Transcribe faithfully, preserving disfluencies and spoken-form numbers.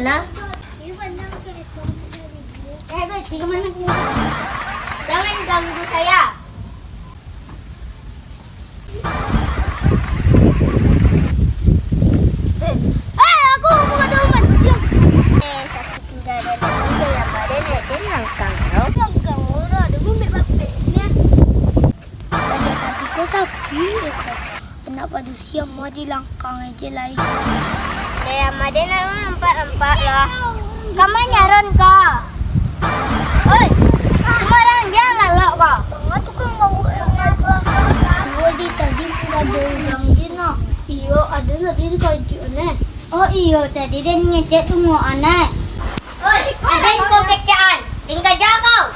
Nah. Eh, Beti, kemana? Jangan ganggu saya. Eh, eh, aku mau ada macam. Eh, sakit tinggal dan aku yang pada nak dia langkang tau. Langkang orang ada bumbek bapeknya. Pada tadi kau sakit, eh, kau. Anak padusi amah di langkang aja lai. Eh, amah dia nak nampak-nampak lah. Kama nyaron ka. Oi, sembarang jangan lalok ka. Banga tukang bau. Dua di tadi pun ada urang je nak. Iyo, ada tadi di kajuan eh. Oh iyo, tadi dia ngecek tunggu aneh. Oi, ada kau kecaan. Tinggal jaga.